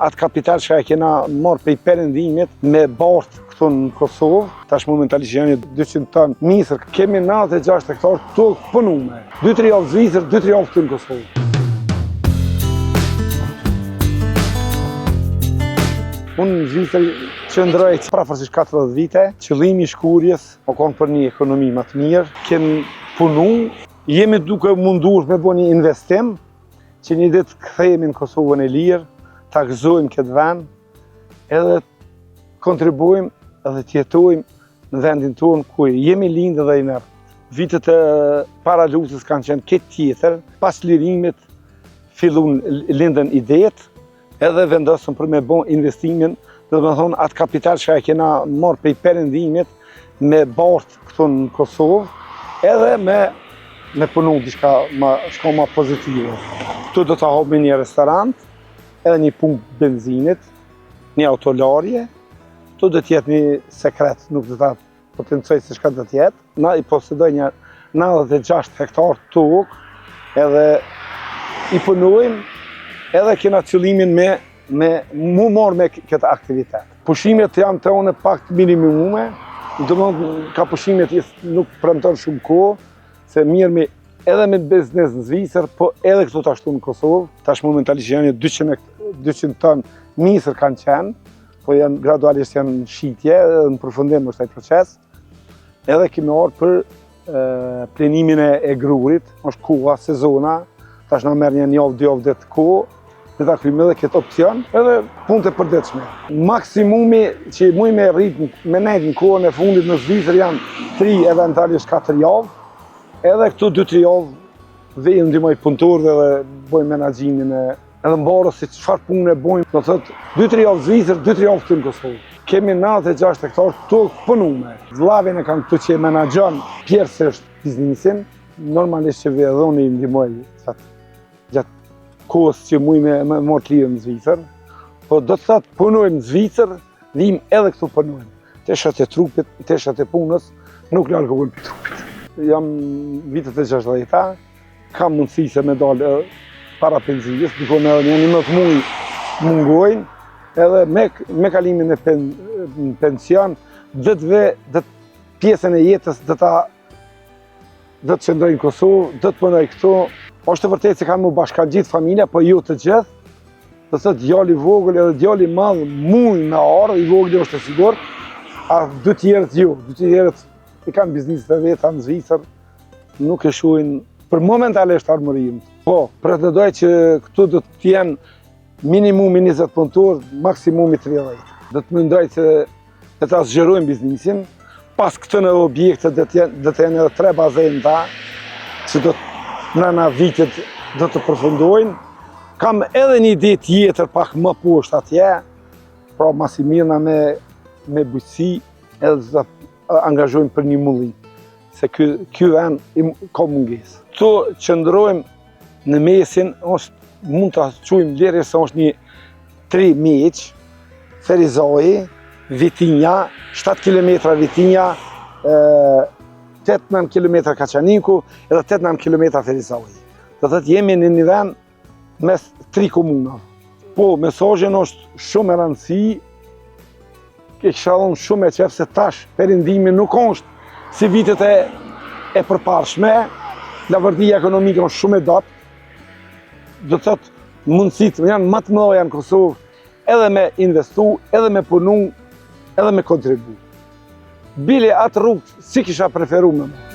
atë kapital që e kena marrë prej perëndimit me bart këtu në Kosovë, tash momentalisht janë 200 ton misër, kemi 96 hektar tokë punume. 2-3 javë Zvicër, 2-3 javë këtu në Kosovë. Unë në Zvicër qëndroj prafërsisht 40 vite, qëllimi i shkuarjes o konë për një ekonomi më të mirë, kem punu, jemi duke munduar me bo një investim, që një ditë kthehemi në Kosovën e lirë, ta gëzojmë këtë vend, edhe kontribuojmë edhe të jetojmë në vendin tonë ku jemi lindë dhe i nërë. Vitet e para luftës kanë qenë këtë tjetër, pas lirimit fillun lindën idetë, edhe vendosëm për me bo investimin, do të thonë atë kapital që e kena marrë prej perëndimit me bart këtu në Kosovë, edhe me me punu diçka ma, shka ma pozitive. Këtu do të hapim një restorant, edhe një pumpë benzinit, një autolarje, këtu do të jetë një sekret, nuk do ta potencoj se çka do të jetë. Na i posedoj një 96 hektar tokë, edhe i punojmë, edhe kena qëllimin me, me mu marrë me këtë aktivitet. Pushimet janë të one pak të minimume, do më thonë, ka pushimet nuk premton shumë kohë, se mirë mi edhe me biznes në Zvicër, po edhe këtu tashtu në Kosovë, tash momentalisht janë 200, 200 ton misër kanë qenë, po janë gradualisht janë në shitje, edhe në përfundim është ai proces. Edhe kemi ardhur për e, plenimin e, e grurit, është koha, sezona, tash na merr një javë, dy javë ditë kohë, dhe ta kryjmë edhe këtë opcion, edhe punë të përditshme. Maksimumi që muj me rrit me nejt në kohën e fundit në Zvicër janë 3 eventualisht 4 javë, edhe këtu 2-3 javë vej ndihmoj punëtorëve dhe bëj menaxhimin e edhe mbarë se çfarë pune bojmë, do të thotë 2-3 javë Zvicër, 2-3 javë këtu në Kosovë. Kemi 96 hektar tokë punume. Vllavin e kam këtu që e menaxhon pjesërisht biznisin, normalisht që vë edhe unë i ndihmoj gjatë gjatë kohës që muj me, me marrë të lirë në Zvicër. Po do të thotë punojmë në Zvicër, vim edhe këtu punojmë. Teshat e trupit, teshat e punës, nuk largohen prej trupit. Jam vitet e 60-ta, kam mundësi se me dalë para penzijës, dikon edhe një një më muj mungojnë, edhe me, me kalimin e pen, në pension, do të ve, do të pjesën e jetës do ta do të qëndroj në Kosovë, do të punoj këtu. Është e vërtetë se kanë mu bashkangjit familja, po jo të gjithë. Do të thotë djali i vogël edhe djali i madh mujn me ardhë, i vogli është e sigurt, a dy tjerët jo, dy tjerët i kanë bizneset e veta në Zvicër, nuk e shohin për momentalisht ardhmërinë. Po, pretendoj që këtu do të jenë minimumi 20 punëtor, maksimumi 30. Do të mendoj se do ta zgjerojmë biznisin, pas këtyne objekte do të jenë, do të jenë edhe tre bazenta, që do të mrena vitit do të përfundojnë. Kam edhe një ide tjetër pak më poshtë atje, pra masi mirrna me, me bujqësi, edhe do të angazhojmë për një mulli, se ky, ky vend ka mungesë. Këtu qëndrojmë në mesin, është, mund ta quajmë lirë se është një 3 miq, Ferizaj, Vitinja, 7 km Vitinja, 8-9 km Kaçaniku, edhe 8-9 km Ferizaj. Do thotë jemi në një vend mes tri komunave. Po, mesazhin është shumë e rëndësi, e kisha dhënë shumë e qef se tash perëndimi nuk është si vitet e, e përparshme, lavërdia ekonomike është shumë e dobët, do të thotë mundësitë janë më të mëdha në Kosovë, edhe me investu, edhe me punu, edhe me kontribu. Bile atë rrugë si kisha preferu me më.